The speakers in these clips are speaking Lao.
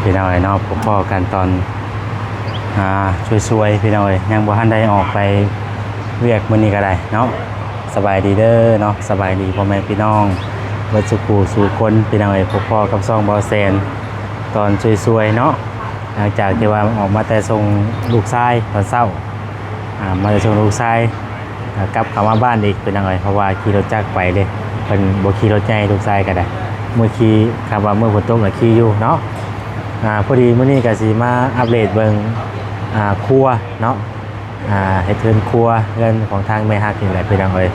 ພີ່ນ້ອງເອີຍເນາະ ພົບພໍ້ກັນຕອນ ອ່າ ສວຍໆ ພີ່ນ້ອງເອີຍ ຍັງບໍ່ທັນໄດ້ອອກໄປວຽກມື້ນີ້ກໍໄດ້ເນາະ. ສະບາຍດີເດີເນາະ ສະບາຍດີພໍ່ແມ່ພີ່ນ້ອງເບິດສູ່ຜູ້ສູ່ຄົນ ພີ່ນ້ອງເອີຍ. ພົບພໍ້ກັບຊ່ອງເບົາແສນຕອນສວຍໆ ເນາະ ຫຼັງຈາກທີ່ວ່າອອກມາແຕ່ສົ່ງລູກຊາຍຕອນເຊົ້າ ອ່າ ມາແຕ່ສົ່ງລູກຊາຍ ກໍກັບເຂົ້າມາບ້ານອີກ ພີ່ນ້ອງເອີຍ ເພາະວ່າຂີ່ລົດຈັກໄປເດ້ ເພິ່ນບໍ່ຂີ່ລົດໃຫຍ່ ລູກຊາຍກໍໄດ້ ມື້ຂີ່ ຄັນວ່າມື້ຝົນຕົກກໍຂີ່ຢູ່ເນາະ. ອ່າ ພໍດີມື້ນີ້ກໍຊິມາອັບເດດເບິ່ງ ອ່າ ຄົວເນາະ ອ່າ ເຮັດເຮືອນຄົວ ເຮືອນຂອງທາງແມ່ຮັກນີ້ແຫຼະ ພີ່ນ້ອງເອີຍ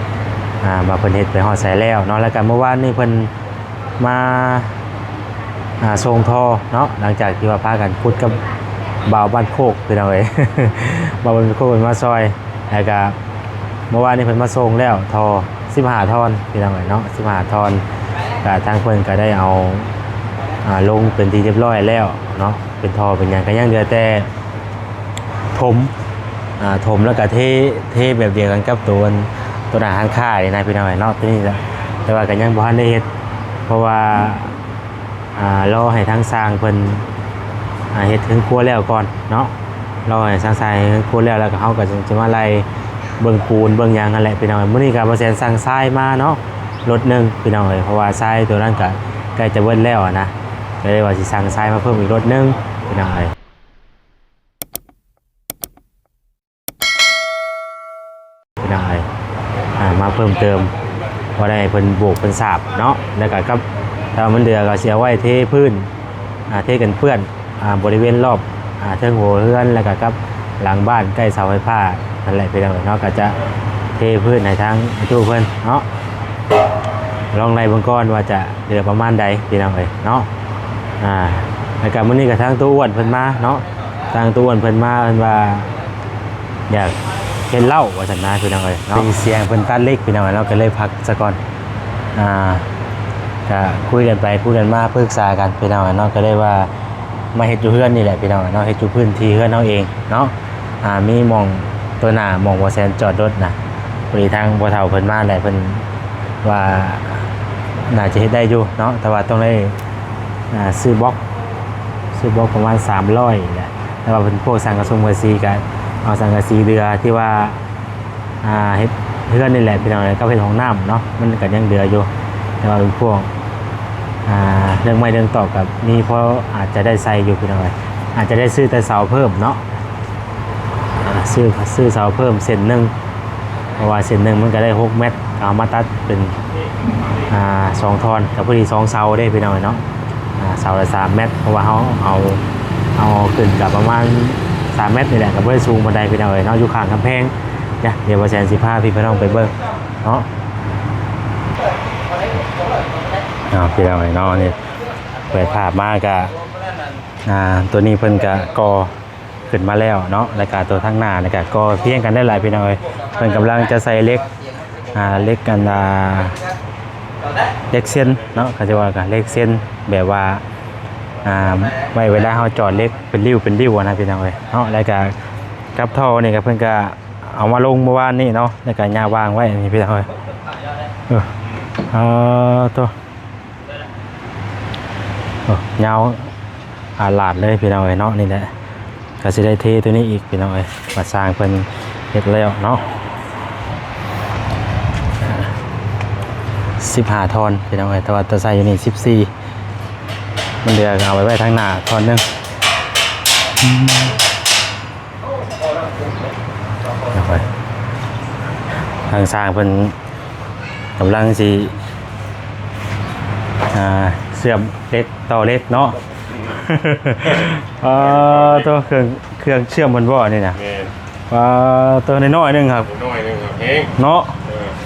ອ່າ ວ່າເພິ່ນເຮັດໄປຮອດໃສແລ້ວເນາະ. ແລ້ວກໍມື້ວານນີ້ເພິ່ນ ມາ ອ່າ ສົ່ງທໍ່ເນາະ ຫຼັງຈາກທີ່ວ່າພາກັນຂຸດກັບບ່າວບ້ານໂຄກ ພີ່ນ້ອງເອີຍ ບ່າວບ້ານໂຄກເພິ່ນມາຊ່ອຍ. ແລ້ວກະເມື່ອວານນີ້ເພິ່ນມາສົ່ງແລ້ວ ທໍ່ສິບຫ້າທ່ອນ ພີ່ນ້ອງເອີຍເນາະ ສິບຫ້າທ່ອນ. ກະທາງເພິ່ນກະໄດ້ເອົາ ອ່າ ລົງເປັນທີ່ຮຽບຮ້ອຍແລ້ວເນາະ ເປັນທໍ່ເປັນຫຍັງ ກະຍັງເຫຼືອແຕ່ຖົມ ອ່າ ຖົມແລ້ວກະເທ ເທແບບດຽວກັນກັບໂຕ ໂຕໜ້າຮ້ານຄ້ານີ້ນະ ພີ່ນ້ອງເອີຍເນາະ. ໂຕນີ້ລະ ແຕ່ວ່າກະຍັງບໍ່ທັນໄດ້ເຮັດ ເພາະວ່າ ອ່າ ລໍໃຫ້ທາງຊ່າງເພິ່ນ ອ່າ ເຮັດເຮືອນຄົວແລ້ວກ່ອນເນາະ ລໍໃຫ້ທາງຊ່າງເຮັດເຮືອນຄົວແລ້ວ ແລ້ວກໍເຮົາກໍຈຶ່ງຈະມາໄລ່ເບິ່ງປູນເບິ່ງຫຍັງຫັ້ນແຫຼະ ພີ່ນ້ອງເອີຍ. ມື້ນີ້ກໍບໍ່ແສນສັ່ງຊາຍມາເນາະ ລົດໜຶ່ງ ພີ່ນ້ອງເອີຍ ເພາະວ່າຊາຍໂຕນັ້ນກໍໃກ້ຈະເບິດແລ້ວຫັ້ນນະ ກໍເລີຍວ່າຊິສັ່ງຊາຍມາເພີ່ມອີກລົດໜຶ່ງ ພີ່ນ້ອງເອີຍ. ໄດ້ ອ່າ ມາເພີ່ມເຕີມ ພໍໄດ້ໃຫ້ເພິ່ນໂບກເພິ່ນສາບເນາະ ແລ້ວກະກັບ ຖ້າມັນເດືອກໍຊິເອົາໄວ້ເທພື້ນ ອ່າ ເທກັນເປື້ອນ ອ່າ ບໍລິເວນລອບ ອ່າ ເທິງຫົວເຮືອນ ແລ້ວກະກັບຫຼັງບ້ານໃກ້ເສົາໄຟຟ້າຫັ້ນແຫຼະ ພີ່ນ້ອງເນາະ. ກະຈະເທພື້ນໃຫ້ທາງຕູ້ເພິ່ນເນາະ ລອງໄລ່ເບິ່ງກ່ອນວ່າຈະເຫຼືອປະມານໃດ ພີ່ນ້ອງເອີຍເນາະ. ອ່າ ແລ້ວກະມື້ນີ້ກະທາງຕູ້ອ້ວນເພິ່ນມາເນາະ ທາງຕູ້ອ້ວນເພິ່ນມາ ເພິ່ນວ່າ ຢາກເຮັດເຫຼົ້າວ່າຊັ້ນນະ ພີ່ນ້ອງເອີຍເນາະ. ໄດ້ຍິນສຽງເພິ່ນຕັດເຫຼັກ ພີ່ນ້ອງເອີຍເນາະ ກໍເລີຍພັກສາກ່ອນ ອ່າ ກະຄຸຍກັນໄປຄຸຍກັນມາ ປຶກສາກັນ ພີ່ນ້ອງເອີຍເນາະ. ກໍເລີຍວ່າມາເຮັດຢູ່ເຮືອນນີ້ແຫຼະ ພີ່ນ້ອງເອີຍເນາະ ເຮັດຢູ່ພື້ນທີ່ເຮືອນເຮົາເອງເນາະ. ອ່າ ມີໝ່ອງໂຕໜ້າ ໝ່ອງບໍ່ແສນຈອດລົດນະ ພໍດີທາງພໍ່ເຖົ້າເພິ່ນມາແຫຼະ ເພິ່ນວ່າໜ້າຈະເຮັດໄດ້ຢູ່ເນາະ ແຕ່ວ່າຕ້ອງໄດ້ ອ່າ ຊື້ບລັອກ ຊື້ບລັອກປະມານສາມຮ້ອຍແຫຼະ. ແຕ່ວ່າເປັນພວກສັງກະສົງກະສີ ກະເອົາສັງກະສີເດືອທີ່ວ່າ ອ່າ ເຮັດເຮືອນນີ້ແຫຼະ ພີ່ນ້ອງເອີຍ ກັບເຮັດຫ້ອງນ້ຳເນາະ ມັນກະຍັງເຫຼືອຢູ່. ແຕ່ວ່າເປັນພວກ ອ່າ ເລື່ອງໄມ້ເລື່ອງຕອກກະມີພໍອາດຈະໄດ້ໃສ່ຢູ່ ພີ່ນ້ອງເອີຍ ອາດຈະໄດ້ຊື້ແຕ່ເສົາເພີ່ມເນາະ. ອ່າ ຊື້ ຊື້ເສົາເພີ່ມເສັ້ນໜຶ່ງ ເພາະວ່າເສັ້ນໜຶ່ງມັນກະໄດ້ຫົກແມັດ ເອົາມາຕັດເປັນ ອ່າ ສອງທ່ອນ ກະພໍດີສອງເສົາເດ້ ພີ່ນ້ອງເນາະ. ອ່າ ເສົາລະສາມແມັດ ເພາະວ່າເຮົາເອົາ ເອົາຂຶ້ນກະປະມານສາມແມັດນີ້ແຫຼະ ກະບໍ່ໄດ້ສູງປານໃດ ພີ່ນ້ອງເອີຍເນາະ ຢູ່ຂ້າງກຳແພງ. ດຽວ ດຽວບໍ່ແສນຊິພາພີ່ພານ້ອງໄປເບິ່ງເນາະ. ອ້າວ ພີ່ນ້ອງເອີຍເນາະ ນີ້ເປີດພາບມາກະ ອ່າ ໂຕນີ້ເພິ່ນກະກໍ່ ຂຶ້ນມາແລ້ວເນາະ ແລ້ວກະຕົວທາງໜ້ານີ້ກະກໍ່ພຽງກັນໄດ້ຫຼາຍ ພີ່ນ້ອງເອີຍ. ເພິ່ນກຳລັງຈະໃສ່ເຫຼັກ ອ່າ ເຫຼັກ ອັນ ອ່າ ເຫຼັກເຊັນເນາະ ເຂົາຈະວ່າກະເຫຼັກເຊັນ ແບບວ່າ ອ່າ ໄວ້ເວລາເຮົາຈອດເຫຼັກເປັນລິ້ວເປັນລິ້ວຫັ້ນນະ ພີ່ນ້ອງເອີຍເນາະ. ແລ້ວກະກັບທໍ່ນີ້ກະເພິ່ນກະເອົາມາລົງເມື່ອວານນີ້ເນາະ ແລ້ວກະຫຍ້າວາງໄວ້ນີ້ ພີ່ນ້ອງເອີຍ. ເອີ ເອີ ໂຕ ໂອ້ ຍາວອາຫຼາດເລີຍ ພີ່ນ້ອງເອີຍເນາະ. ນີ້ແຫຼະ ກໍຊິໄດ້ເທຕົວນີ້ອີກ ພີ່ນ້ອງເອີຍ ວ່າຊ່າງເພິ່ນເຮັດແລ້ວເນາະ. ສິບຫ້າທ່ອນ ພີ່ນ້ອງເອີຍ ແຕ່ວ່າຕົວໃສ່ຢູ່ນີ້ສິບສີ່ ມັນເຫຼືອກໍເອົາໄປໄວ້ທາງໜ້າທ່ອນໜຶ່ງ. ທາງຊ່າງເພິ່ນກຳລັງຊິ ອ່າ ເຊື່ອມເຫຼັກ ຕໍ່ເຫຼັກເນາະ. ເອີ ໂຕ ເຄື່ອງ ເຄື່ອງເຊື່ອມເພິ່ນບໍ່ອັນນີ້ນະ? ແມ່ນ. ປາໂຕ ນ້ອຍໆໜຶ່ງຄັບ ນ້ອຍໜຶ່ງຄັບ ເຮງເນາະ.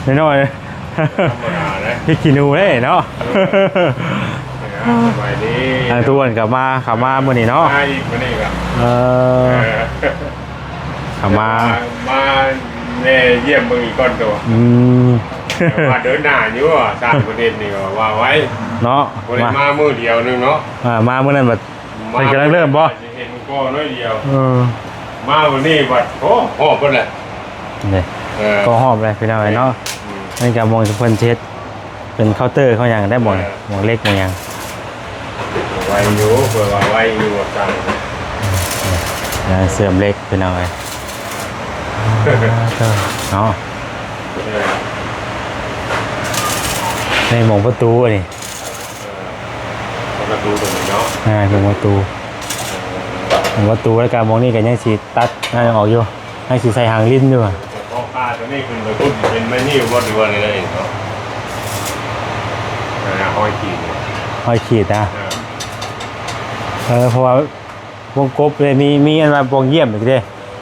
ເອີ ນ້ອຍໆ ທຳມະດາເດ້ ພິກຂີ້ໜູເດ້ເນາະ. ເອີ ສະບາຍດີ ທາງຕາອ້ວນກໍມາ ເຂົ້າມາມື້ນີ້ເນາະ ມາອີກມື້ນີ້ກໍ ເອີ ເອີ ເຂົ້າມາ ມາແວ່ຢ້ຽມເບິ່ງອີກກ່ອນໂຕ. ອືມ ວ່າເດີນໜ້າຢູ່ ຕ່າງປະເທດນີ້ກໍວ່າໄວເນາະ ບໍ່ໄດ້ມາມື້ດຽວໜຶ່ງເນາະ. ອ່າ ມາມື້ນັ້ນບັດ ເພິ່ນກຳລັງເລີ່ມບໍ່? ເຫັນກໍໜ້ອຍດຽວ ເອີ ມາມື້ນີ້ບັດ ໂອ້ ຮອບເບິດແລ້ວ ນີ້ ເອີ ກໍຮອບແລ້ວ ພີ່ນ້ອງເອີຍເນາະ. ອືມ ອັນນີ້ກໍໝ່ອງທີ່ເພິ່ນຊິເຮັດເປັນເຄົາເຕີເຂົາຫຍັງໄດ້ໝ່ອງ ເອີ ໝ່ອງເຫຼັກໝ່ອງຫຍັງ. ໄວຢູ່ ເພິ່ນວ່າໄວຢູ່ວ່າຊັ້ນ. ເຊື່ອມເຫຼັກພີ່ນ້ອງເອີຍ ເນາະ. ເອີ ນີ້ໝ່ອງປະຕູອັນນີ້ ເອີ ປະຕູຕົງນີ້ເນາະ. ອ່າ ໝ່ອງປະຕູ ເອີ ໝ່ອງປະຕູ ແລ້ວກະໝ່ອງນີ້ກະຍັງຊິຕັດນັ້ນອອກຢູ່ ຍັງຊິໃສ່ຫາງລິ້ນຢູ່. ເພາະຜ້າຕົວນີ້ຂຶ້ນໄປພຸ້ນເປັນໄມ້ນິ້ວບໍ່ ຫຼືວ່າແນວໃດເນາະ? ອ່າ ຮ້ອຍຂີດ ຮ້ອຍຂີດນະ. ເອີ ເອີ ເພາະວ່າວົງກົບເດ້ ມີ ມີອັນວ່າປ່ອງຢ້ຽມອີກເດ້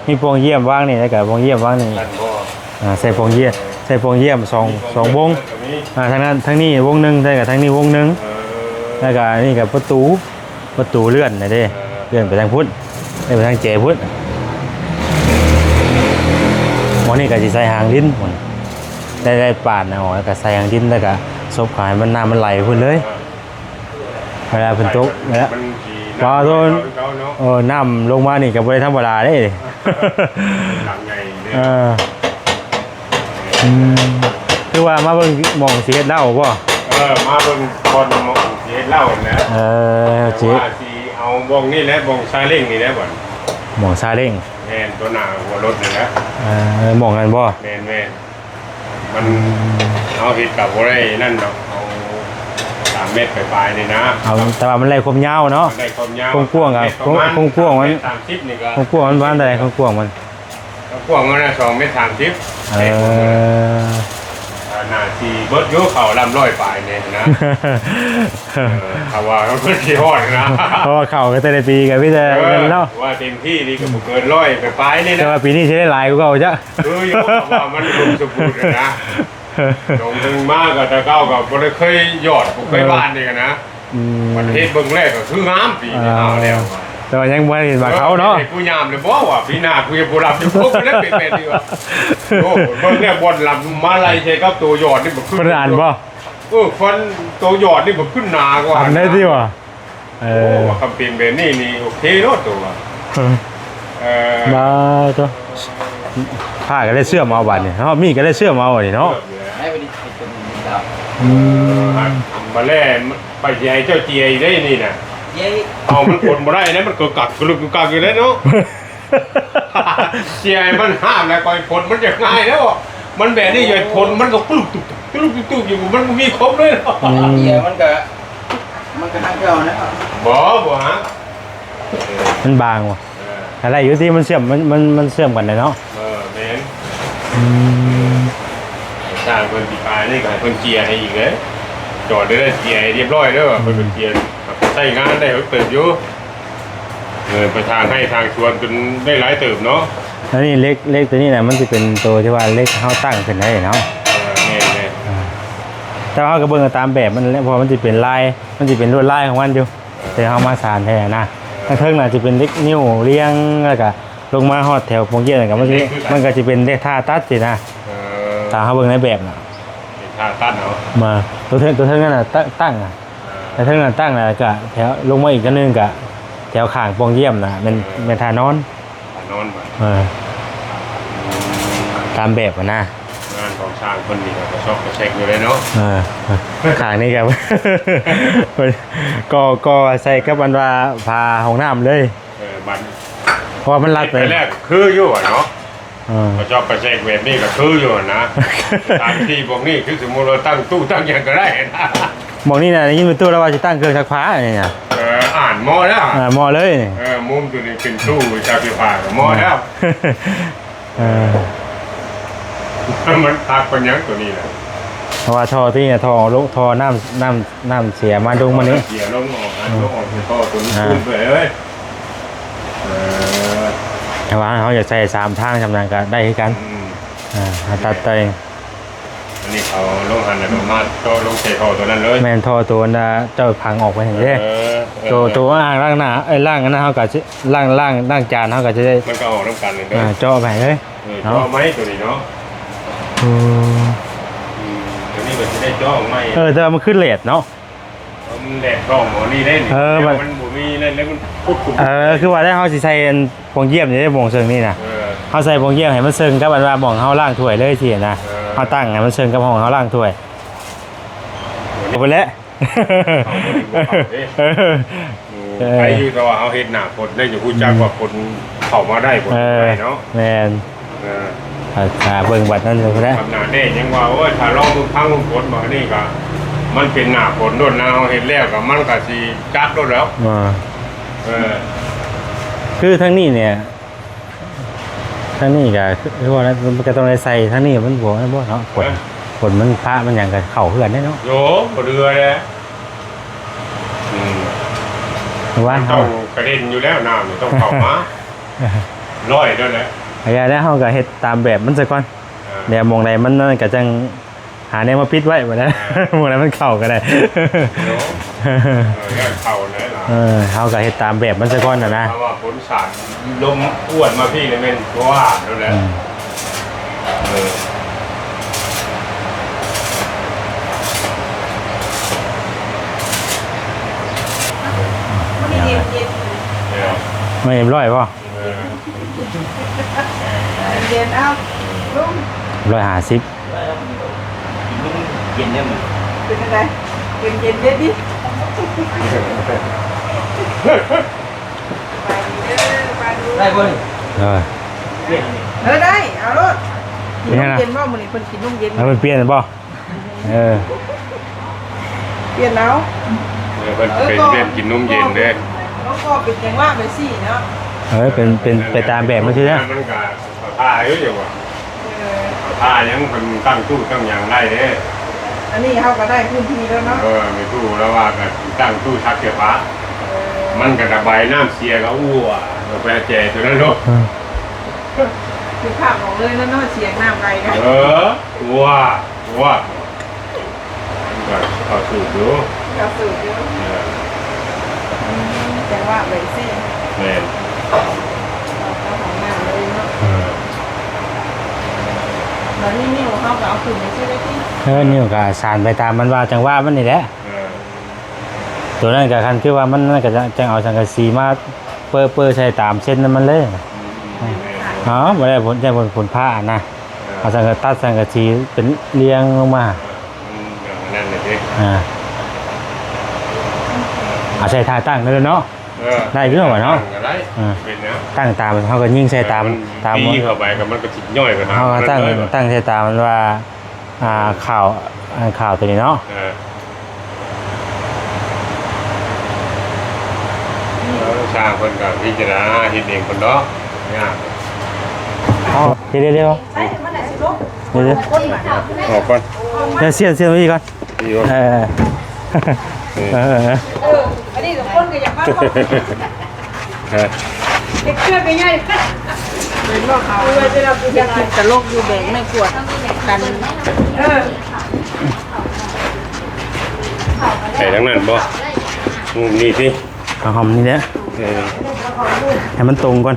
ມີປ່ອງຢ້ຽມວາງນີ້ ແລ້ວກະປ່ອງຢ້ຽມວາງນີ້. ອ່າ ໃສ່ປ່ອງຢ້ຽມ ໃສ່ປ່ອງຢ້ຽມສອງ ສອງວົງ. ອ່າ ທາງນັ້ນ ທາງນີ້ວົງໜຶ່ງ ແລ້ວກະທາງນີ້ວົງໜຶ່ງ. ເອີ ແລ້ວກະນີ້ກະປະຕູ ປະຕູເລື່ອນນະເດ້ ເອີ ເລື່ອນໄປທາງພຸ້ນ ເລື່ອນໄປທາງແຈພຸ້ນ. ໝ່ອງນີ້ກະຊິໃສ່ຫາງລິ້ນພຸ້ນ ໄດ້ ໄດ້ປາດນະອອກ ແລ້ວກະໃສ່ຫາງລິ້ນ ແລ້ວກະສົບເຂົ້າໃຫ້ມັນ ນ້ຳມັນໄຫຼໄປພຸ້ນເລີຍ. ເອີ ເວລາເພິ່ນຕົກແລ້ວ ມັນຊິ ປາໂທ ນ້ຳເຂົ້າຄືເກົ່າເນາະ. ເອີ ນ້ຳລົງມານີ້ກະບໍ່ໄດ້ທຳມະດາເດ້ ຫຼັງໃຫຍ່ເດ້. ເອີ ອືມ ຄືວ່າມາເບິ່ງໝ່ອງຊິເຮັດເຫຼົ້າບໍ່? ເອີ ມາເບິ່ງບ່ອນໝ່ອງຊິເຮັດເຫຼົ້າຫັ້ນແຫຼະ. ເອີ ຊິ ວ່າຊິເອົາບ່ອນນີ້ແຫຼະ ບ່ອນຊາເລ້ງນີ້ແຫຼະ ບ່ອນ ໝ່ອງຊາເລ້ງ. ແມ່ນ ຕໍ່ໜ້າຫົວລົດນີ້ແຫຼະ. ເອີ ໝ່ອງນັ້ນບໍ່? ແມ່ນໆ ມັນ ເຮົາເຮັດກະບໍ່ໄດ້ນັ້ນດອກ ເອົາສາມແມັດປາຍໆນີ້ນະ. ເອົາ ແຕ່ວ່າມັນໄດ້ຄວາມຍາວເນາະ ໄດ້ຄວາມຍາວ ຄວາມກວ້າງກະ ຄວາມກວ້າງມັນປະມານເທົ່າໃດ? ຄວາມກວ້າງມັນສອງແມັດສາມສິບ. ເອີ ໜ້າຊິເບິດຢູ່ ເຂົ້າລຳຮ້ອຍປາຍນີ້ນະ. ເອີ ຖ້າວ່າເພິ່ນຊິຮອດນະ ເພາະວ່າເຂົ້າກະແຕ່ລະປີກະມີແຕ່ ເອີ ນັ້ນເນາະ ວ່າເຕັມທີ່ນີ້ກະບໍ່ເກີນຮ້ອຍປາຍໆນີ້ນະ. ແຕ່ວ່າປີນີ້ຊິໄດ້ຫຼາຍກວ່າເກົ່າຈ້ະ. ຄືຢູ່ ເພາະວ່າມັນອຸດົມສົມບູນນະ ລົງເທິງມາກະແຕ່ເກົ່າກະບໍ່ໄດ້ເຄີຍຢອດ ບໍ່ເຄີຍຫວ່ານນີ້ນະ. ອືມ ມັນເຮັດເບິ່ງແລ້ວກະຄືງາມປີນີ້. ເອົາແລ້ວ ແຕ່ວ່າຍັງບໍ່ເຫັນວ່າເຂົາເນາະ ເອີ ໃຫ້ກູຍາມເລີຍບໍ່ວ່າ ປີໜ້າກູຈະບໍ່ລຳຢູ່ ບໍ່ໄດ້ເປັນແບບນີ້ວ່າ. ໂອ້ ເບິ່ງແລ້ວບ່ອນລຳມາໄລ່ໃສ່ກັບໂຕຢອດນີ້ບໍ່ຄື ເພິ່ນອ່ານບໍ່? ເອີ ຟັນໂຕຢອດນີ້ບໍ່ຂຶ້ນໜາກວ່າ ອ່ານໄດ້ຕິວ່າ? ເອີ ໂອ້ ວ່າຄັນເປັນແບບນີ້ນີ້ໂອເຄໂລດໂຕວ່າ. ເອີ ມາໂຕ ຜ້າກະໄດ້ເຊື່ອມເອົາບາດນີ້ເນາະ ມີດກະໄດ້ເຊື່ອມເອົານີ້ເນາະ. ອືມ ບາດແລ້ວ ຂ້ອຍຊິໃຫ້ເຈົ້າເຈຍອີກເດ້ນີ້ນະ. ເອົາ ມັນຄົນບໍ່ໄດ້ນະ ມັນກຶກກັກກຶກກັກຢູ່ເດ້ເນາະ. ເຈຍໃຫ້ມັນຫ້າມແລ້ວ ຂ້ອຍຄົນມັນຈະງ່າຍແລ້ວ. ມັນແບບນີ້ຢ່າຄົນມັນກະກະລຸກຕຸກຕຸກ ກະລຸກຕຸກຕຸກຢູ່ ມັນບໍ່ມີຄົມເລີຍເນາະ. ອືມ ເຈຍມັນກະ ມັນກະຫັກຄືເກົ່ານະ. ບໍ່ ບໍ່ຫັກ ມັນບາງວ່າ. ເອີ ໄດ້ຢູ່ຕິ ມັນເຊື່ອມ ມັນ ມັນ ມັນເຊື່ອມກັນໄດ້ເນາະ. ເອີ ແມ່ນ. ອືມ ຊ່າງເພິ່ນຊິຂາຍນີ້ກະໃຫ້ເພິ່ນເຈຍໃຫ້ອີກເດ້ ຈອດໄດ້ເຈຍໃຫ້ຮຽບຮ້ອຍເດີ ເພິ່ນເຈຍໃຊ້ງານໄດ້ເຕີບຢູ່. ເອີ ໄປທາງໄຮ່ທາງສວນຈົນໄດ້ຫຼາຍເຕີບເນາະ. ອັນນີ້ເຫຼັກ ເຫຼັກໂຕນີ້ນະ ມັນຊິເປັນໂຕທີ່ວ່າເຫຼັກເຮົາຕັ້ງຂຶ້ນໄດ້ເນາະ. ເອີ ແມ່ນໆ ອ່າ ແຕ່ວ່າເຮົາກະເບິ່ງເອົາຕາມແບບມັນແຫຼະ ເພາະວ່າມັນຊິເປັນລາຍ ມັນຊິເປັນລວດລາຍຂອງມັນຢູ່. ເອີ ແຕ່ເຮົາມາສານແທ້ນະ ເອີ ທາງເທິງນະຊິເປັນເຫຼັກນິ້ວລຽງ ແລ້ວກະລົງມາຮອດແຖວໂປ່ງຢ້ຽມກະ ມັນຊິ ມັນກະຊິເປັນເຫຼັກທ່າຕັດຊີ້ນະ. ເອີ ຖ້າເຮົາເບິ່ງໃນແບບນະ ເປັນທ່າຕັດເນາະ. ມາ ໂຕເທິງ ໂຕເທິງນັ້ນນະ ຕ- ຕັ້ງນະ. ເອີ ໂຕເທິງນັ້ນຕັ້ງແລ້ວກະແຖວລົງມາອີກອັນໜຶ່ງກະແຖວຂ້າງໂປ່ງຢ້ຽມນະ ແມ່ນ ເອີ ແມ່ນທ່ານອນ. ນອນບໍ່? ເອີ ຕາມແບບຫັ້ນນະ. ງານຂອງຊ່າງເພິ່ນນີ້ກະກະຊອກກະແຊກຢູ່ເດ້ເນາະ. ເອີ ຂ້າງນີ້ກະ ກໍ ກໍໃສ່ກັບອັນວ່າຝາຫ້ອງນ້ຳເລີຍ. ເອີ ບັດ ເພາະວ່າມັນລັດໄປ ແລ້ວຄືຢູ່ຫັ້ນເນາະ. ເອີ ກະຊອກກະແຊກແບບນີ້ກະຄືຢູ່ຫັ້ນນະ. ສະຖານທີ່ພວກນີ້ຄືສົມມຸດວ່າຕັ້ງຕູ້ຕັ້ງຫຍັງກະໄດ້ຫັ້ນນະ. ໝ່ອງນີ້ນະ ໄດ້ຍິນແມ່ຕູ້ລາວວ່າຊິຕັ້ງເຄື່ອງຊັກຜ້ານີ້ນະ. ເອີ ອ່ານເໝາະແລ້ວ ອ່າ ເໝາະເລີຍ. ເອີ ມຸມໂຕນີ້ເປັນຕູ້ຊັກຜ້າກະເໝາະແລ້ວ. ເອີ ມັນຄັກປານຫຍັງໂຕນີ້ນະ ເພາະວ່າທໍ່ໂຕນີ້ນະ ທໍ່ລົງ ທໍ່ນ້ຳ ນ້ຳ ນ້ຳເສຍມາລົງມານີ້ ເສຍລົງອອກ ລົງອອກໃສ່ທໍ່ໂຕນີ້ ອ່າ ຂຶ້ນໄປເລີຍ. ເອີ ແຕ່ວ່າເຮົາຢາກໃສ່ສາມທາງຊ່ຳນັ້ນກະໄດ້ຄືກັນ. ອືມ ອ່າ ເຮົາຕັດໄປ ອັນນີ້ເຂົາລົງຫັ້ນແລ້ວກະມາຕໍ່ລົງໃສ່ທໍ່ໂຕນັ້ນເລີຍ. ແມ່ນ ທໍ່ໂຕອັນເຈົ້າພັງອອກໄປຫັ້ນເດ້. ເອີ ເອີ ໂຕ ໂຕອ່າງລ້າງໜ້າ ເອີ ລ້າງອັນນັ້ນເຮົາກະຊິ ລ້າງ ລ້າງ ລ້າງຈານເຮົາກະຊິໄດ້ ມັນກະອອກນຳກັນເລີຍ. ອ່າ ເຈາະໄປເລີຍ ເອີ ເນາະ ເຈາະໄວ້ໂຕນີ້ເນາະ. ອືມ ອືມ ໂຕນີ້ກະຊິໄດ້ເຈາະໄວ້. ເອີ ແຕ່ວ່າມັນຄືແຫຼດເນາະ. ເອີ ມັນແຫຼດທ້ອງໝໍນີ້ເດ້ນີ້. ເອີ ມັນ ມັນບໍ່ມີນັ້ນແລ້ວ ມັນຄຸດຂຸມ. ເອີ ຄືວ່າແລ້ວເຮົາຊິໃສ່ອັນໂປ່ງຢ້ຽມນີ້ເດ້ ໂປ່ງເຊິ່ງນີ້ນະ. ເອີ ເຮົາໃສ່ໂປ່ງຢ້ຽມໃຫ້ມັນເຊິ່ງກັບອັນວ່າໝ່ອງເຮົາລ້າງຖ້ວຍເລີຍຊີ້ນະ. ເອີ ເຮົາຕັ້ງໃຫ້ມັນເຊິ່ງກັບຫ້ອງເຮົາລ້າງຖ້ວຍ. ເອົາໄປແລ້ວ ເຂົ້າບໍ່ໄດ້ ເອີ ອືມ ເອີ ໄປຢູ່ ແຕ່ວ່າເຮົາເຮັດໜ້າຝົນໄດ້ ຈະຮູ້ຈັກວ່າ ອືມ ຝົນເຂົ້າມາໄດ້ບໍ່ ເອີ ໄດ້ເນາະ ແມ່ນ ເອີ ຖ້າ ຖ້າເບິ່ງບັດນັ້ນພຸ້ນແຫຼະ ທຳໜ້າແດ່ຍັງວ່າ ໂອ້ຍ ຖ້າລອງເບິ່ງຟັງເບິ່ງຝົນ ບັດນີ້ກໍມັນເປັນໜ້າຝົນໂດດນາ ເຮົາເຮັດແລ້ວກໍມັນກໍຊິຈັກໂດດແລ້ວ ອ່າ ເອີ ຄືທາງນີ້ນີ້ ທາງນີ້ກໍຄືວ່າ ມັນກໍຕ້ອງໄດ້ໃສ່ທາງນີ້ ມັນບໍ່ ມັນບໍ່ເນາະ ຝົນ ເອີ ຝົນມັນຟ້າມັນຫຍັງກໍເຂົ້າເຮືອນເດ້ເນາະ ໂຍ ບໍ່ເຫຼືອແລ້ວ ອືມ ວ່າເຮົາ ເຈົ້າກະເດັນຢູ່ແລ້ວ ນ້ຳນີ້ຕ້ອງເຂົ້າມາ ຮ້ອຍໂດດແລ້ວ ອາ ຢ່າແລ້ວ ເຮົາກໍເຮັດຕາມແບບມັນຊະກ່ອນ ເອີ ແລ້ວໝ່ອງໃດມັນນັ້ນກໍຈັ່ງ ຫາແນວມາປິດໄວ້ບັດນັ້ນ ເອີ ໝ່ອງໃດມັນເຂົ້າກໍໄດ້ ໂຍ ເອີ ເຂົ້າແລ້ວ ເອີ ເຮົາກໍເຮັດຕາມແບບມັນຊະກ່ອນນະນະ ຖ້າວ່າຝົນສາດລົມອວດມາພີ້ນີ້ແມ່ນໂທຫາໂລດແຫຼະ ອືມ ເອີ ເອີ ມາຮຽບຮ້ອຍບໍ່? ເອີ ເຢັນໆ ເອົາ ລຸງ ຮ້ອຍຫ້າສິບ ເຢັນແດ່ ເປັນຈັ່ງໃດ? ເຢັນໆ ເຢັນດິ ໄດ້ບໍ່ນີ້? ເອີ ເອີ ໄດ້ ເອົາໂລດ ກິນນົມເຢັນບໍ່? ມື້ນີ້ເພິ່ນກິນນົມເຢັນ ເອີ ເພິ່ນປ່ຽນບໍ່? ເອີ ປ່ຽນເອົາ ເອີ ເພິ່ນ ເອີ ເປັນ ເປັນກິນນົມເຢັນເດ້ ເອີ ກໍເປັນຈັ່ງວ່າໄປຊີ້ເນາະ ເອີ ເປັນ ເປັນໄປຕາມແບບມັນຊື່ນະ ມັນກໍ ຖ້າຢູ່ ເອີ ຖ້າຫຍັງ ເພິ່ນຕັ້ງຕູ້ຕັ້ງຫຍັງໄດ້ເດ້ ອັນນີ້ເຮົາກໍໄດ້ພື້ນທີ່ແລ້ວເນາະ ເອີ ແມ່ຕູ້ລາວວ່າກໍຕັ້ງຕູ້ຊັກເສື້ອຜ້າ ເອີ ມັນກໍລະບາຍນ້ຳເສຍກໍອົວ ເອົາໄປແຈຕົວນັ້ນໂລດ ອືມ ຄືພາບອອກເລີຍເນາະ ເນາະ ສຽງນ້ຳໄຫຼກໍ ເອີ ອົວ ວ່າ ກໍເຂົ້າສູດຢູ່ ເຂົ້າສູດຢູ່ ເອີ ອືມ ຈັງຫວະໄປຊີ້ ແມ່ນ ເຂົ້າຫ້ອງນ້ຳເລີຍເນາະ ເອີ ບາດນີ້ນິ້ວເຮົາກໍເອົາຂຶ້ນໄປຊີ້ໄດ້ຕິ ເອີ ນິ້ວກໍສານໄປຕາມມັນວ່າ ຈັງຫວະມັນນີ້ແຫຼະ ເອີ ຕົວນັ້ນກໍຄັນຄືວ່າມັນ ມັນກໍຈະ ຈັ່ງເອົາສັງກະສີມາເປີ້ໆໃສ່ຕາມເສັ້ນນັ້ນມັນເລີຍ ອືມ ເອົາ ບໍ່ໄດ້ຜົນ ຢ້ານຜົນ ຜົນຟ້ານະ ເອີ ເອົາສັງກະ ຕັດສັງກະສີເປັນລຽງລົງມາ ອືມ ອັນນັ້ນແຫຼະຕິ ອ່າ ເອົາໃສ່ທ່າຕັ້ງເລີຍເນາະ ເອີ ໄດ້ຢູ່ວ່າເນາະ ຕັ້ງກໍໄດ້ ອ່າ ເປັນຫຍັງ ຕັ້ງຕາມ ເຮົາກໍຍິງໃສ່ຕາມ ເອີ ມັນ ຕາມ ຕີເຂົ້າໄປກໍມັນກໍຊິຍ່ອຍໄປຫາ ເຮົາກໍຕັ້ງ ຕັ້ງໃສ່ຕາມັນວ່າ ອ່າ ຂ່າວ ອ່າ ຂ່າວຕົວນີ້ເນາະ ເອີ ເອີ ຊ່າງເພິ່ນກໍພິຈາລະນາເຮັດເອງເພິ່ນດອກ ຍາກ ເອົາ ດຽວໆ ດຽວໆ ອອກກ່ອນ ດຽວ ສຽນ ສຽນໄວ້ອີກກ່ອນ ເອີ ເອີ ເອີ ອັນນີ້ກໍຄົນກໍຢາກມາ ເຮັດເຄື່ອງໃຫຍ່ ເຫັນບໍ່ເຂົາເຮັດຄລິບຕະຫຼົກຢູ່ ແບກໄມ້ກວາດກັນ ເອີ ໄປທາງນັ້ນບໍ່? ມຸມນີ້ຕິ ເອົາຫ້ອງນີ້ແຫຼະ ເອີ ໃຫ້ມັນຕົງກ່ອນ.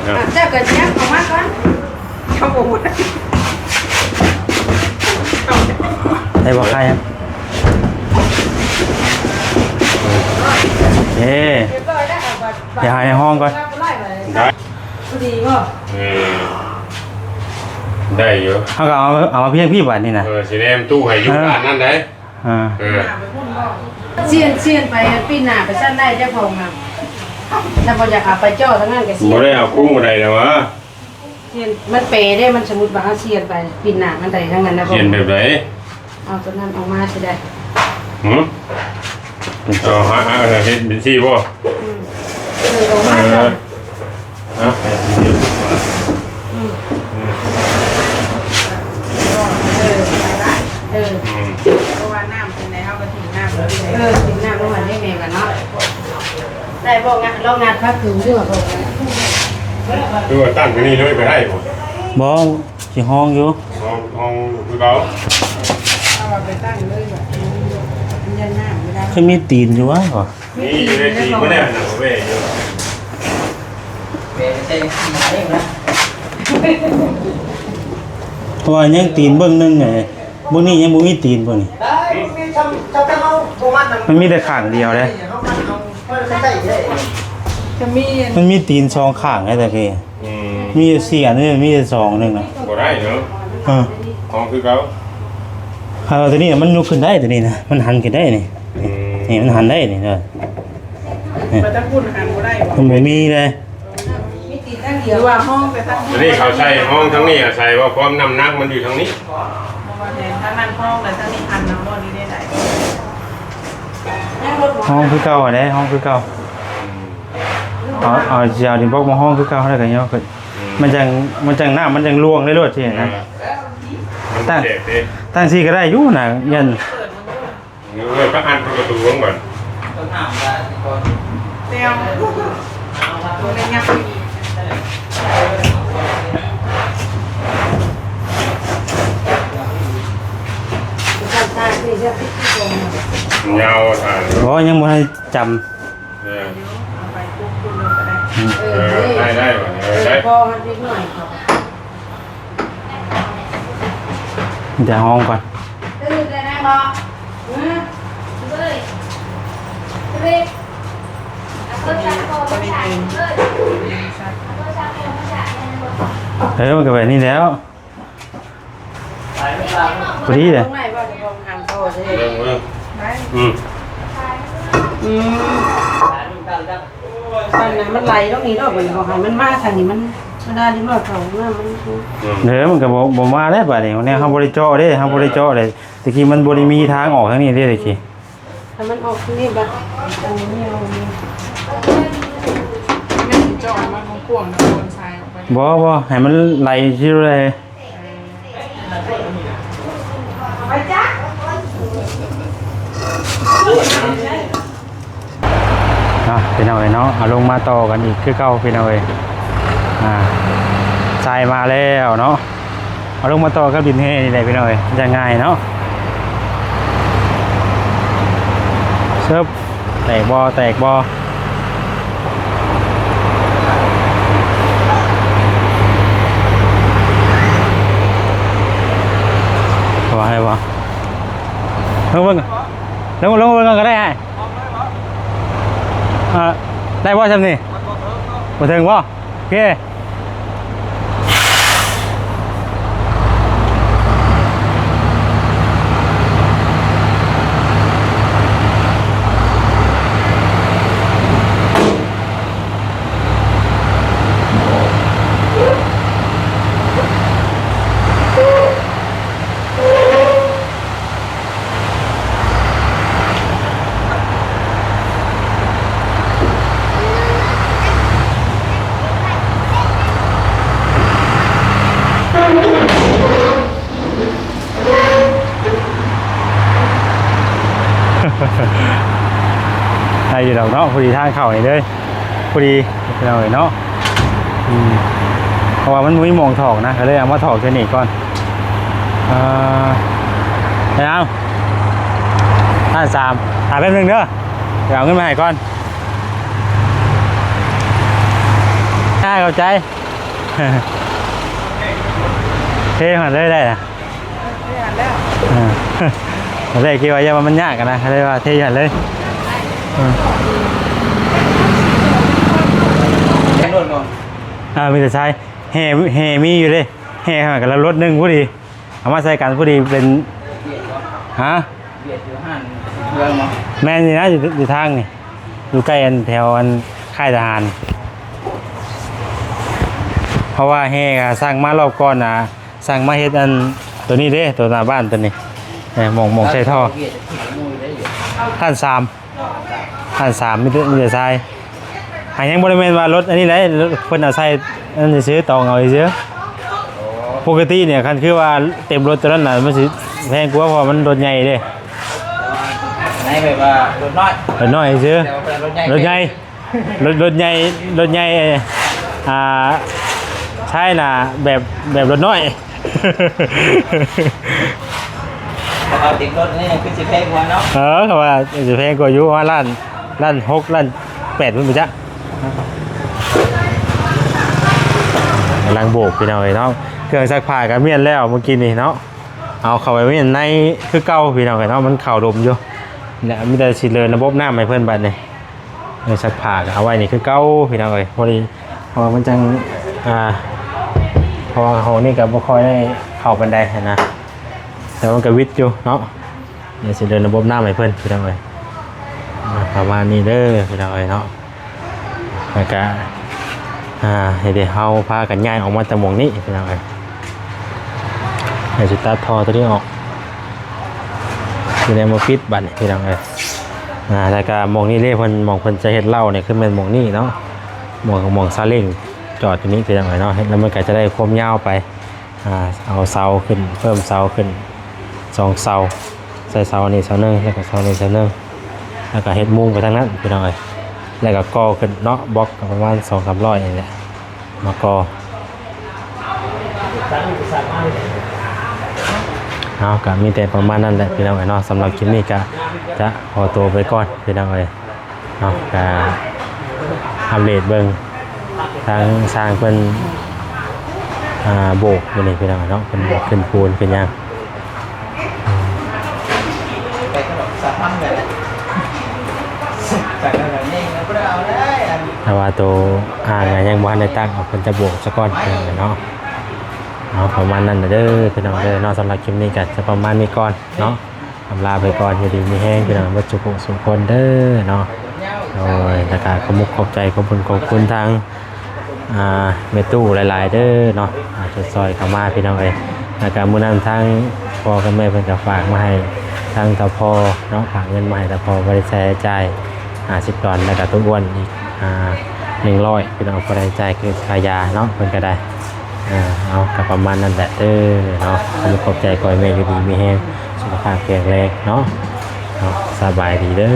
ອ່ະ ເຈົ້າກໍຍັບເຂົ້າມາກ່ອນ ເຂົາບໍ່ຮູ້ ໄດ້ບໍ່? ໄດ້ ເອີ ດຽວໃຫ້ຫ້ອງກ່ອນ ໄດ້ ພໍດີບໍ່? ເອີ ໄດ້ຢູ່ ເຮົາກໍເອົາ ເອົາມາພຽງພີ້ບາດນີ້ນະ ເອີ ຊິແນມຕູ້ໃຫ້ຢູ່ ເອີ ດ້ານນັ້ນໄດ໋. ອ່າ ເອີ ສ່ຽນ ສ່ຽນໄປປີນໜ້າໄປຊັ້ນໄດ້ເຈົ້າຂອງນະ ຖ້າບໍ່ຢາກເອົາໄປເຈາະທາງນັ້ນກໍສ່ຽນ ບໍ່ໄດ້ເອົາກຸ້ງບໍ່ໄດ້ແລ້ວຫວາ ສ່ຽນມັນເປເດ້ ມັນສົມມຸດວ່າເຮົາສ່ຽນໄປປີນໜ້າມັນໄດ້ທາງນັ້ນນະ ສ່ຽນແບບໃດ? ເອົາຕົວນັ້ນອອກມາຊິໄດ້ ຫື ເອົາຫາ ເຮັດເປັນຊີ້ບໍ່? ອືມ ເອີ ອອກມາ ເອີ ເອົາ ອືມ ເອີ ເອີ ອືມ ເພາະວ່ານ້ຳເປັນໃດເຮົາກໍຖິ້ມນ້ຳ ເອີ ຖິ້ມນ້ຳລົງຫັ້ນໃຫ້ແມ່ກັນເນາະ ໄດ້ບໍ່? ງະ ລອງງັດພາກຄືນດູ ຄືວ່າຕັ້ງຢູ່ນີ້ເລີຍກໍໄດ້ບໍ່? ບໍ່ ຊິຫ້ອງຢູ່ ຫ້ອງ ຫ້ອງຄືເກົ່າ ເອົາໄປຕັ້ງເລີຍ ມັນຍັງນ້ຳບໍ່ໄດ້ ຄືມີຕີນຢູ່ຫວາ? ນີ້ຢູ່ໃນຕີນບໍ່ໄດ້ນະ ເວຢູ່ ເພາະວ່າຍັງຕີນເບິ່ງໜຶ່ງໄງ ເບິ່ງນີ້ຍັງບໍ່ມີຕີນເບິ່ງນີ້ ມັນມີແຕ່ຂ້າງດຽວເດ້ ຈະມີ ມັນມີຕີນສອງຂ້າງໄງຕະກີ້ ອືມ ມີຢູ່ສີ່ອັນ ມີ ມີຢູ່ສອງໜຶ່ງນະ ບໍ່ໄດ້ເນາະ ເອີ ຂອງຄືເກົ່າ ເອົາ ຕົວນີ້ນະ ມັນຍົກຂຶ້ນໄດ້ ຕົວນີ້ນະ ມັນຫັນຂຶ້ນໄດ້ນີ້. ອືມ ນີ້ມັນຫັນໄດ້ນີ້ເດີ. ໄປທາງພຸ້ນຫັນບໍ່ໄດ້ບໍ່? ມັນບໍ່ມີເລີຍ. ມີຕີນທາງດຽວ ຫຼືວ່າຫ້ອງໄປທາງພຸ້ນ? ອັນນີ້ເຂົາໃສ່ຫ້ອງທາງນີ້ ອາໄສວ່າຄວາມນ້ຳໜັກມັນຢູ່ທາງນີ້. ເພາະວ່າແມ່ນທາງນັ້ນຫ້ອງ ແລະ ທາງນີ້ຫັນນຳບໍ່ ນີ້ໄດ້ໄດ. ຫ້ອງຄືເກົ່າຫັ້ນເດ້ ຫ້ອງຄືເກົ່າ. ອືມ ເອົາ ເອົາ ຊິເອົາດິນບລັອກມາຫ້ອງຄືເກົ່າ ແລ້ວກໍຍໍຂຶ້ນ. ອືມ ມັນຈັ່ງ ມັນຈັ່ງ ນ້ຳມັນຈັ່ງລ່ວງໄດ້ໂລດຊີ້ນະ. ເອີ ມັນ ຕັ້ງ ແຕກເດ້ ຕັ້ງຊີ້ກໍໄດ້ຢູ່ນະ ຢ້ານ ເອີ ກໍອັດປະຕູເບິ່ງກ່ອນ. ແຕ່ວ ມັນຍາວທ່ານ. ບໍ່ ຍັງບໍ່ທັນຈຳ. ເອີ ເອົາໄປປຸກຄຸນໂລດກໍໄດ້. ອືມ ເອີ ເອີ ໄດ້ ໄດ້ ເອີ ໄດ້ ພໍເດັກນ້ອຍເຂົາ ມີແຕ່ຫ້ອງກ່ອນ. ຕື່ນໄດ້ນະບໍ່? ເອີ ເອີຍ ເອີຍ ເອົາໂທລະສັບພໍ່ມາສາກເອີຍ ເອົາໂທລະສັບພໍ່ມາສາກແມ່ນບໍ່? ເອີ ມັນກໍແບບນີ້ແຫຼ້ວ. ພໍດີເດ້ ເບິ່ງໄດ້ບໍ່ ເຈົ້າຂອງຫາງໂຕຊິ ເບິ່ງ ເບິ່ງ ໄດ້ ອືມ ອືມ ມັນ ມັນໄຫຼລົງນີ້ເນາະ ບັດນີ້ບໍ່ໃຫ້ມັນມາທາງນີ້ ມັນ ເວລາເດັກນ້ອຍເຂົ້າຫ້ອງນ້ຳມັນ ອືມ ເດີ ມັນກໍບໍ່ ບໍ່ມາແລ້ວບາດນີ້ ແນວເຮົາບໍ່ໄດ້ເຈາະເດ້ ເຮົາບໍ່ໄດ້ເຈາະເດ້ ແຕ່ກີ້ມັນບໍ່ໄດ້ມີທາງອອກທາງນີ້ເດ້ ແຕ່ກີ້. ຖ້າມັນອອກນີ້ບັດ ອັນນີ້ເອົານີ້ ແມ່ນເຈາະໃຫ້ມັນກວ້າງໆ ແລ້ວໂອນສາຍອອກໄປ. ບໍ່ ບໍ່ ໃຫ້ມັນໄຫຼຊື່ເລີຍ. ເອີ ໄປຈ້າ. ອ່ະ ພີ່ນ້ອງເອີຍເນາະ ເອົາລົງມາຕໍ່ກັນອີກຄືເກົ່າ ພີ່ນ້ອງເອີຍ. ອ່າ ຊາຍມາແລ້ວເນາະ. ເອົາລົງມາຕໍ່ກັບດິນແຮ່ນີ້ແຫຼະພີ່ນ້ອງເອີຍ ມັນຈະງ່າຍເນາະ. ເຊີບ ແຕກບໍ່ ແຕກບໍ່ ວ່າໄດ້ບໍ່? ເບິ່ງ ເບິ່ງ ເບິ່ງ ເບິ່ງ ເບິ່ງກໍໄດ້ອ້າຍ. ອ່າ ໄດ້ບໍ່ຊ່ຳນີ້? ບໍ່ເຖິງບໍ່? ໂອເຄ. ໄດ້ຢູ່ດອກເນາະ ພໍດີທາງເຂົ້ານີ້ເລີຍ. ພໍດີພີ່ນ້ອງເອີຍເນາະ. ອືມ ເພາະວ່າມັນບໍ່ມີໝ່ອງຖອກນະ ກໍເລີຍເອົາມາຖອກເທື່ອນີ້ກ່ອນ. ເອີ ໄປເອົາ ລ້ານສາມ ຖ້າແປັບໜຶ່ງເດີ ໄປເອົາເງິນມາໃຫ້ກ່ອນ. ອາ ຂອບໃຈ. ເທຫັ້ນເລີຍໄດ້ນະ. ເອີ ຕອນແລກຄິດວ່າຢ້ານວ່າມັນຍາກຫັ້ນນະ ກໍເລີຍວ່າເທຢູ່ຫັ້ນເລີຍ. ເອີ ເອີ ມີແຕ່ຊາຍ ແຮ່ ແຮ່ມີຢູ່ເດ້ ແຮ່ຫັ້ນກໍລົດໜຶ່ງພໍດີ ເອົາມາໃສ່ກັນພໍດີເປັນ ຮະ? ວຽດຢູ່ຮ້ານເຄື່ອງບໍ່? ແມ່ນນີ້ນະ ຢູ່ ຢູ່ທາງນີ້ ຢູ່ໃກ້ອັນ ແຖວອັນຄ້າຍທະຫານ ເພາະວ່າແຮ່ກໍສັ່ງມາລອບກ່ອນນະ ສັ່ງມາເຮັດອັນໂຕນີ້ເດ້ ໂຕໜ້າບ້ານໂຕນີ້ ເອີ ໝ່ອງ ໝ່ອງໃສ່ທໍ່ ລ້ານສາມ ລ້ານສາມ ມີແຕ່ ມີແຕ່ຊາຍ. ຫາຍັງບໍ່ໄດ້ແມ່ນວ່າລົດອັນນີ້ໄດ໋ ລົດເພິ່ນເອົາໃສ່ອັນນີ້ຊື່ ຕອງເອົາຊື່. ປົກກະຕິນີ້ຄັນຄືວ່າເຕັມລົດໂຕນັ້ນນະ ມັນຊິແພງກວ່າ ເພາະວ່າມັນລົດໃຫຍ່ເດ້. ໃນແບບວ່າລົດນ້ອຍ ລົດນ້ອຍຊື່ ແຕ່ວ່າເພິ່ນລົດໃຫຍ່ ລົດໃຫຍ່ ລົດ ລົດໃຫຍ່ ລົດໃຫຍ່ ອ່າ ໃຊ່ນະ ແບບ ແບບລົດນ້ອຍ. ແຕ່ວ່າຕິດລົດນີ້ຄືຊິແພງກວ່າເນາະ. ເອີ ເຂົາວ່າຊິແພງກວ່າຢູ່ ປະມານລ້ານ ລ້ານຫົກ ລ້ານແປດພຸ້ນບໍ່ຈັກ. ກຳລັງໂບກພີ່ນ້ອງເອີຍເນາະ ເຄື່ອງຊັກຜ້າກໍມ້ຽນແລ້ວມື້ກີ້ນີ້ເນາະ ເອົາເຂົ້າໄປມ້ຽນໃນຄືເກົ່າພີ່ນ້ອງເອີຍເນາະ ມັນເຂົ້າດົມຢູ່. ນີ້ແຫຼະ ມີແຕ່ຊິເລີນລະບົບນ້ຳໃຫ້ເພິ່ນບັດນີ້. ເອີ ຊັກຜ້າກໍເອົາໄວ້ນີ້ຄືເກົ່າພີ່ນ້ອງເອີຍ ພໍດີ ເພາະວ່າມັນຈັ່ງ ອ່າ ເພາະວ່າຫ້ອງນີ້ກໍບໍ່ຄ່ອຍໄດ້ເຂົ້າປານໃດຫັ້ນນະ. ແຕ່ວ່າມັນກໍວິດຢູ່ເນາະ. ດຽວຊິເດີນລະບົບນ້ຳໃຫ້ເພິ່ນ ພີ່ນ້ອງເອີຍ. ອ່າ ປະມານນີ້ເດີ ພີ່ນ້ອງເອີຍເນາະ. ແລ້ວກະ ອ່າ ໃຫ້ເດເຮົາພາກັນຍ້າຍອອກມາຈາກໝ່ອງນີ້ ພີ່ນ້ອງເອີຍ. ດຽວຊິຕັດທໍ່ຕົວນີ້ອອກ ຊິໄດ້ມາປິດບັດນີ້ ພີ່ນ້ອງເອີຍ. ອ່າ ແລ້ວກະໝ່ອງນີ້ເດ້ ເພິ່ນ ໝ່ອງເພິ່ນຈະເຮັດເລົ້ານີ້ ຄືແມ່ນໝ່ອງນີ້ເນາະ. ໝ່ອງ ໝ່ອງຊາເລ້ງຈອດຢູ່ນີ້ ພີ່ນ້ອງເອີຍເນາະ. ເຮັດແລ້ວມັນກໍຈະໄດ້ຄວາມຍາວໄປ ອ່າ ເອົາເສົາຂຶ້ນ ເພີ່ມເສົາຂຶ້ນສອງເສົາ ໃສ່ເສົານີ້ເສົາໜຶ່ງ ແລ້ວກໍເສົານີ້ເສົາໜຶ່ງ ແລ້ວກໍເຮັດມຸງໄປທາງນັ້ນ ພີ່ນ້ອງເອີຍ. ແລ້ວກໍກໍ່ຂຶ້ນເນາະ ບລັອກກໍປະມານສອງສາມຮ້ອຍນີ້ແຫຼະ ມາກໍ່. ເອົາ ກໍມີແຕ່ປະມານນັ້ນແຫຼະ ພີ່ນ້ອງເອີຍເນາະ. ສຳລັບຄລິບນີ້ກໍຈະຂໍຕົວໄປກ່ອນ ພີ່ນ້ອງເອີຍ. ເນາະ ກະອັບເດດເບິ່ງທາງຊ່າງເພິ່ນ ອ່າ ໂບກຢູ່ນີ້ ພີ່ນ້ອງເນາະ. ເພິ່ນຂຶ້ນປູນຂຶ້ນຫຍັງ ແຕ່ວ່າໂຕອ່າງຍັງບໍ່ທັນໄດ້ຕັ້ງ ເພິ່ນຈະໂບກສະກ່ອນ ພີ່ນ້ອງເນາະ. ເອົາ ປະມານນັ້ນເດີ ພີ່ນ້ອງເດີເນາະ. ສຳລັບຄລິບນີ້ກໍຈະປະມານນີ້ກ່ອນເນາະ. ອຳລາໄປກ່ອນ ຢູ່ດີມີແຮງ ພີ່ນ້ອງເບິດສູ່ຜູ້ສູ່ຄົນເດີເນາະ. ໂດຍ ແລ້ວກະຂອບມຸກຂອບໃຈ ຂອບບຸນຂອບຄຸນທາງ ອ່າ ແມ່ຕູ້ຫຼາຍໆເດີເນາະ ອ່າ ທີ່ຊ່ອຍເຂົ້າມາ ພີ່ນ້ອງເອີຍ. ແລ້ວກະມື້ນັ້ນທາງພໍ່ກັບແມ່ເພິ່ນກໍຝາກມາໃຫ້ທາງຕາພໍ່ເນາະ ຝາກເງິນມາໃຫ້ຕາພໍ່ ບໍ່ໄດ້ໃຊ້ຈ່າຍຫ້າສິບດອນ ແລ້ວກະຕູ້ອ້ວນອີກ ອ່າ ໜຶ່ງຮ້ອຍ ພີ່ນ້ອງ ບໍ່ໄດ້ຈ່າຍຄືຄ່າຢາເນາະ ເພິ່ນກໍໄດ້. ເອີ ເອົາ ກໍປະມານນັ້ນແຫຼະເດີເນາະ. ຂອບໃຈ ຂໍໃຫ້ແມ່ຢູ່ດີມີແຮງ ສຸຂະພາບແຂງແຮງເນາະ. ເອົາ ສະບາຍດີເດີ.